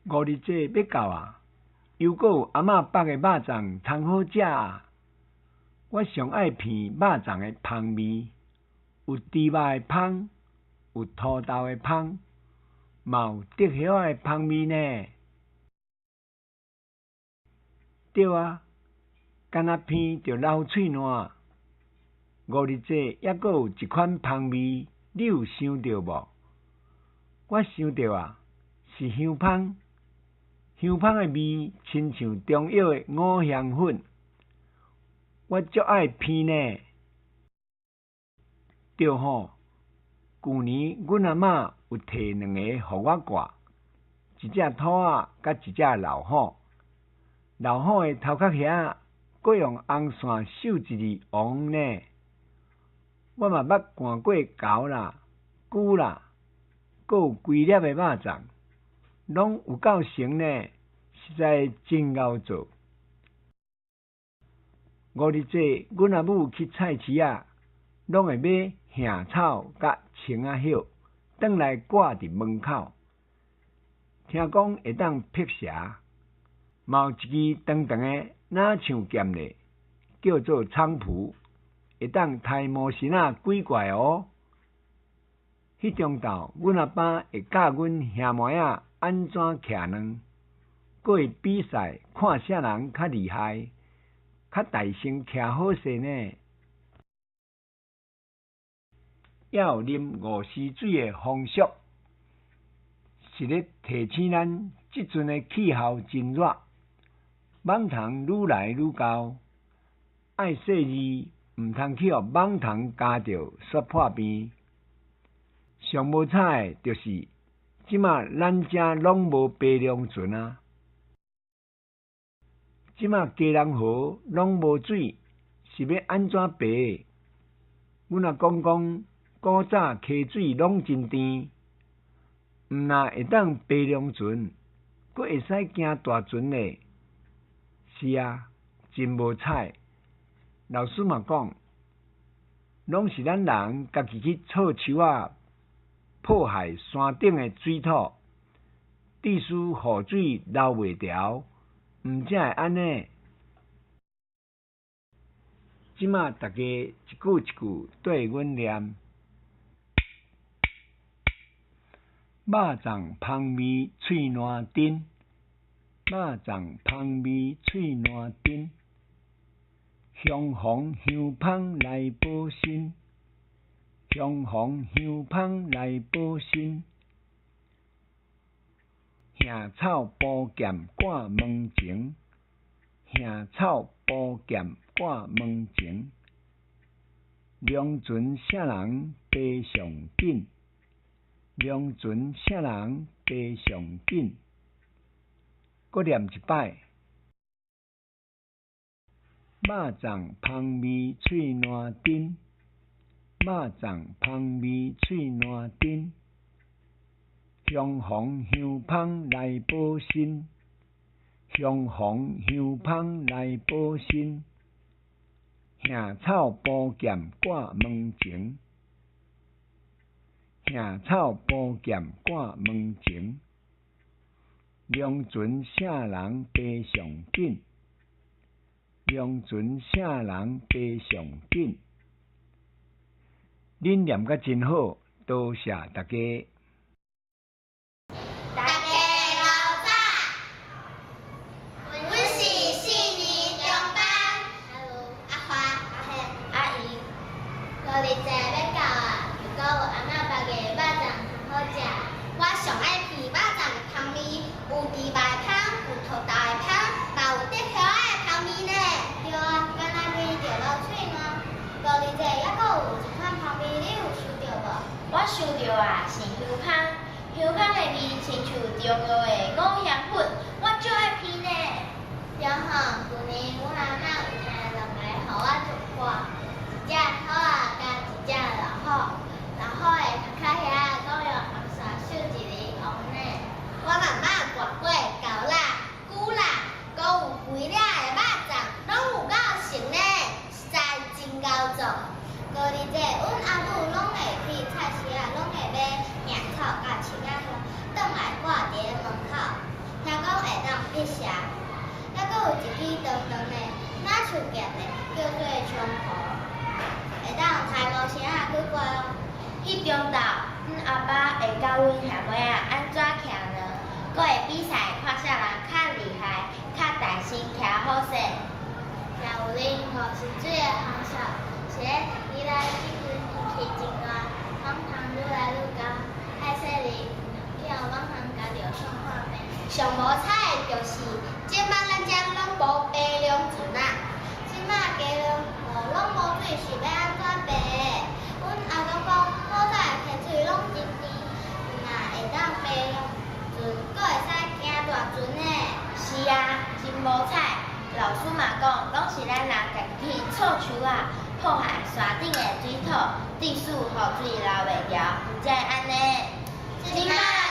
五日節欲到啊，猶閣有阿嬤縛的肉粽通好食啊！我上愛鼻肉粽的芳味，有豬肉的芳，有土豆的芳，嘛有竹葉仔的芳味呢。對啊，干焦鼻著流喙瀾。五日節猶閣有一款芳味，你有想著無？我想著啊，是香芳。香芳的味親像中藥的五香粉，我足愛鼻呢。對吼，舊年阮阿嬤有提兩個予我掛，一隻兔仔佮一隻老虎。老虎的頭殼遐，閣用紅線繡一字王呢。我嘛捌看過猴啦、龜啦，閣有規粒的肉粽，攏有夠成呢，實在真𠢕做。五日節，阮阿母去菜市仔，攏會買杏草佮青仔葉，轉來掛佇門口。聽講會當辟邪，嘛有一支長長的，若像劍咧，叫做菖蒲，會當刣魔神仔鬼怪哦。彼中晝，阮阿爸會教阮兄妹仔按怎徛卵，閣會比賽看啥人較厲害，較大聲徛好勢呢。猶有啉五時水的風俗，是咧提醒咱，這陣的氣候真熱，蠓蟲愈來愈厚，愛細膩，毋通去予蠓蟲咬著煞破病。上無彩的就是，這馬咱遮攏無白龍船啊！這馬基隆河攏無水，是欲按怎爬？阮阿公講，古早溪水攏真甜，毋若會當爬龍船，閣會使行大船咧。是啊，真無彩。老師嘛講，攏是咱人家己去錯樹仔，破壞山頂的水土，致使雨水流袂牢，毋才會按呢。這馬逐家一句一句對阮念：肉粽芳味喙瀾甜，肉粽芳味喙瀾甜，香黃香芳來補身，香黃香芳來補身，杏草寶劍掛門前，杏草寶劍掛門前，龍船啥人爬上緊？龍船啥人爬上緊？閣念一擺。肉粽芳味喙瀾甜，肉粽芳味喙瀾甜，香黃香芳來補身，香黃香芳來補身，杏草寶劍掛門前，杏草寶劍掛門前，龍船啥人爬上緊？龍船啥人爬上緊？恁念甲真好，多謝大家。大家老早，阮是四年中班，阿盧、阿華、阿賢、阿英。五日節欲到啊，猶閣有阿嬤縛的肉粽通好食。我上愛鼻肉粽的芳味，有豬肉的芳，有土豆的芳，嘛有竹葉仔的芳味呢。對啊，干焦鼻著流喙瀾。五日節猶閣有一款芳味，你有想著無？我想著啊，是香芳。香芳的味親像中藥的五香粉，我足愛鼻呢。對吼，舊年阮阿嬤有提兩个予我掛，一隻兔仔佮一隻老虎。老虎的頭殼遐閣用紅線繡一个王呢。我嘛捌看過猴仔、龜仔，閣有規粒的肉粽，攏有夠成呢，實在真𠢕做。五日節，阮阿母攏會去菜市仔，攏會買杏草佮青仔葉，轉來掛佇咧門當辟邪。猶閣有一支長長的、若樹葉的，叫做菖蒲，會當抬五星仔去過哦。彼中晝，阮阿爸會教阮兄妹仔按怎徛埕，閣會比賽看啥人較厲害、較大聲徛好勢。也有啉五是水的風俗，是咧讀起來這陣天氣真熱，風筒愈來愈厚，歹勢哩，毋通去予網通咬著爽看病。上無彩的就是，這擺咱遮攏無白龍船啊！這擺基隆河攏無水，是欲按怎爬的？阮阿公講，古早的溪水攏真甜，若會當爬龍船，閣會使行大船的。是啊，真無彩。老師嘛講，攏是咱人家己去錯樹仔，破壞山頂的水土，致使雨水流袂牢，毋才會按呢。這擺。